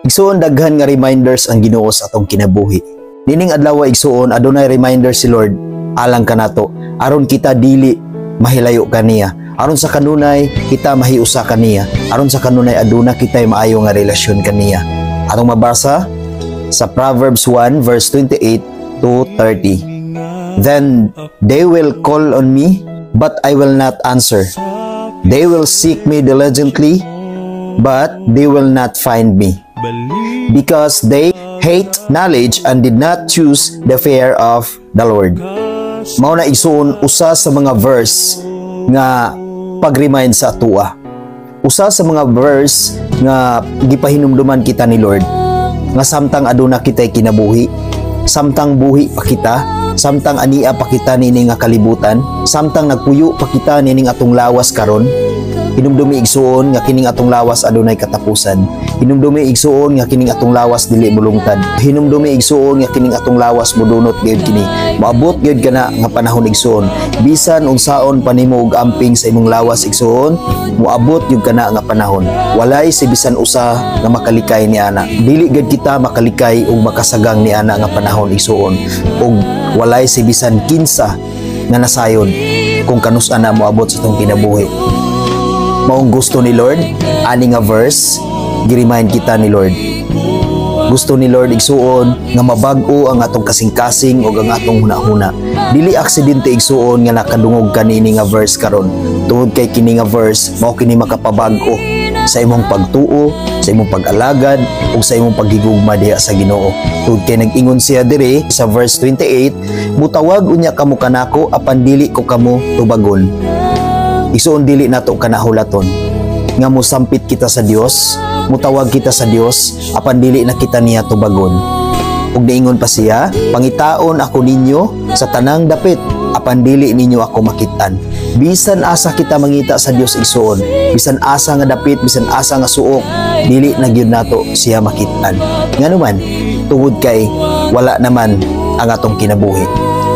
Igsuon, daghan nga reminders ang Ginoo sa atong kinabuhi. Nining adlaw, igsuon, adunay reminder si Lord alang kanato aron kita dili mahilayo kaniya. Aron sa kanunay kita mahiusa kaniya. Aron sa kanunay aduna kitay maayo nga relasyon kaniya. Atong mabasa sa Proverbs 1 verse 28 to 30. "Then they will call on me, but I will not answer. They will seek me diligently, but they will not find me. Because they hate knowledge and did not choose the fear of the Lord." Mao na, igsuon, usa sa mga verse nga pag-remind sa atoa. Usa sa mga verse nga gipahinumduman kita ni Lord nga samtang aduna kitay kinabuhi, samtang buhi pa kita, samtang ania pa kita niini nga kalibutan, samtang nagpuyo pa kita nining atong lawas karon, hinumdumi, igsuon, nga kining atong lawas adunay katapusan. Hinumdumi, igsuon, nga kining atong lawas dili mulungtad. Hinumdumi, igsuon, nga kining atong lawas mudunot gyud kini. Moabot gyud kana nga panahon, igsuon. Bisan unsaon pa nimo og amping sa imong lawas, igsuon, moabot gyud kana nga panahon. Walay si bisan usa nga makalikay ni ana. Dili gyud kita makalikay ug makasagang ni ana nga panahon, igsuon. Ug walay si bisan kinsa nga nasayon kung kanus-a na moabot sa atong kinabuhi. Maong gusto ni Lord, ani nga verse, gi-remind kita ni Lord. Gusto ni Lord, igsuon, nga mabag-o ang atong kasing-kasing ug ang atong hunahuna. Dili aksidente, igsuon, nga nakadungog ka niini nga verse karon. Tungod kay kini nga verse mao kini makapabag-o sa imong pagtuo, sa imong pag-alagad ug sa imong paghigugma diha sa Ginoo. Tungod kay nag-ingon siya diri sa verse 28, "Mutawag unya kamo kanako apan dili ko kamo tubagon." Igsuon, dili nato kana hulaton nga musampit kita sa Dios, mutawag kita sa Dios apan dili na kita niya tubagon. Ug niingon pa siya, "Pangitaon ako ninyo sa tanang dapit apan dili ninyo ako makit-an." Bisan asa kita mangita sa Dios, igsuon, bisan asa nga dapit, bisan asa nga suok, dili na gyud nato siya makit-an. Ngano man? Tungod kay wala naman ang atong kinabuhi.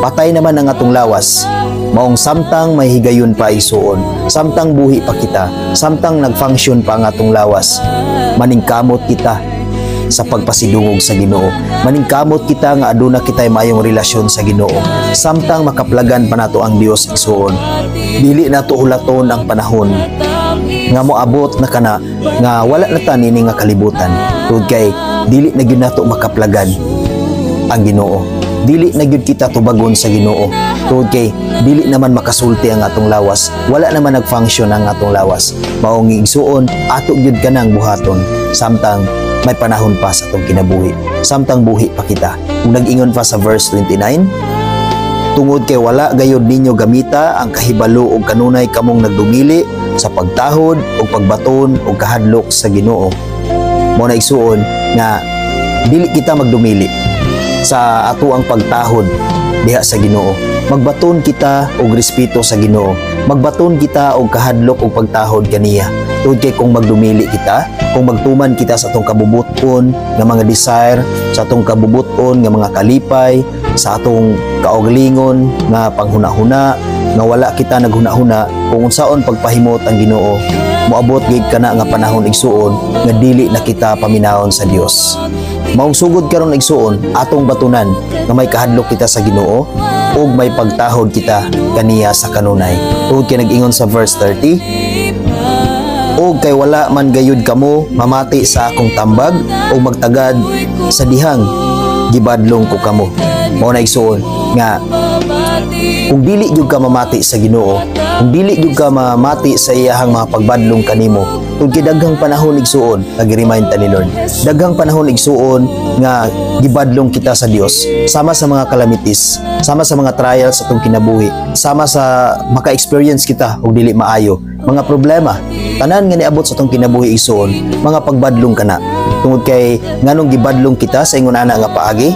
Patay naman ang atong lawas. Maong samtang may higayon pa, igsuon, samtang buhi pa kita, samtang nag-function pa ang atong lawas, maningkamot kita sa pagpasidungog sa Ginoo. Maningkamot kita nga aduna kitay maayong relasyon sa Ginoo. Samtang makaplagan pa nato ang Dios, igsuon. Dili nato hulaton ang panahon nga moabot na kana nga wala na ta nini nga kalibutan. Tungod kay dili na gyud nato makaplagan ang Ginoo. Dili na gyud kita tubagon sa Ginoo. Tungod kay dili naman makasulti ang atong lawas, wala naman nag-function ang atong lawas. Maong, igsuon, ato gyud kanang buhaton samtang may panahon pa sa atong kinabuhi. Samtang buhi pa kita. Kung nag-ingon pa sa verse 29, "Tungod kay wala gayod ninyo gamita ang kahibalo og kanunay kamong nagdumili sa pagtahod og pagbaton og kahadlok sa Ginoo." Mao na, igsuon, nga dili kita magdumili sa ato ang pagtahod diha sa Ginoo. Magbaton kita og respeto sa Ginoo. Magbaton kita og kahadlok og pagtahod kaniya. Tungod kay kung magdumili kita, kung magtuman kita sa atong kabubuton nga mga desire, sa atong kabubuton nga mga kalipay, sa atong kaugalingon nga panghuna-huna, nga wala kita naghuna-huna kung unsaon pagpahimot ang Ginoo, moabot gid kana nga panahon, igsuon, nga dili na kita paminawon sa Dios. Maong sugod karon, igsuon, atong batunan nga may kahadlok kita sa Ginoo ug may pagtahod kita kaniya sa kanunay. Tungod kay nag-ingon sa verse 30, "Og kay wala man gayud kamo mamati sa akong tambag o magtagad sa dihang gibadlong ko kamo." Mao na, igsuon, nga kung dili gyud ka mamati sa Ginoo, kung dili gyud ka mamati sa iyahang mga pagbadlong kanimo, tungod kay daghang panahon, igsuon, nga gi-remind ta ni Lord. Daghang panahon, igsuon, nga gibadlong kita sa Dios, sama sa mga calamities, sama sa mga trials sa atong kinabuhi, sama sa maka-experience kita og dili maayo, mga problema, tanan nga niabot sa atong kinabuhi, igsuon, mga pagbadlong kana. Tungod kay nganong gibadlong kita sa ingon ana nga paagi?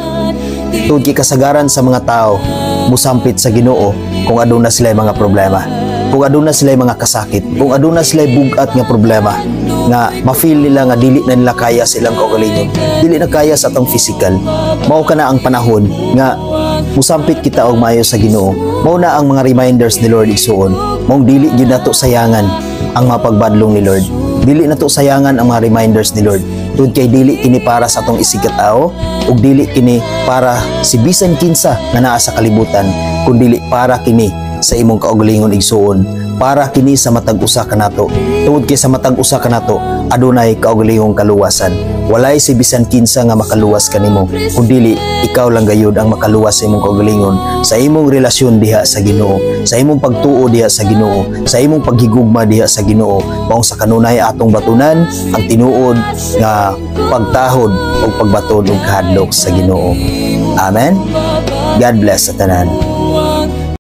Tungod kay kasagaran sa mga tao musampit sa Ginoo kung aduna sila mga problema, kung aduna sila mga kasakit, kung aduna sila bugat nga problema nga ma-feel nila nga dili na nila kaya sa ilang kaugalingon, dili na kaya sa atong physical. Mao kana ang panahon nga musampit kita og maayo sa Ginoo. Mao na ang mga reminders ni Lord, igsuon. Maong dili gyud nato sayangan ang mga pagbadlong ni Lord. Dili nato sayangan ang mga reminders ni Lord. Tungod kay dili kini para sa atong isigkatao ug dili kini para si bisan kinsa nga naa sa kalibutan, kundili para kini sa imong kaugalingon, igsuon, para kini sa matag usa kanato. Tungod kay sa matag usa kanato adunay kaugalingong kaluwasan. Walay si bisan kinsa nga makaluwas kanimo, kundili ikaw lang gayud ang makaluwas sa imong kaugalingon, sa imong relasyon diha sa Ginoo, sa imong pagtuo diha sa Ginoo, sa imong paghigugma diha sa Ginoo. Maong sa kanunay atong batunan ang tinuod nga pagtahod o pagbaton og kahadlok sa Ginoo. Amen. God bless sa tanan.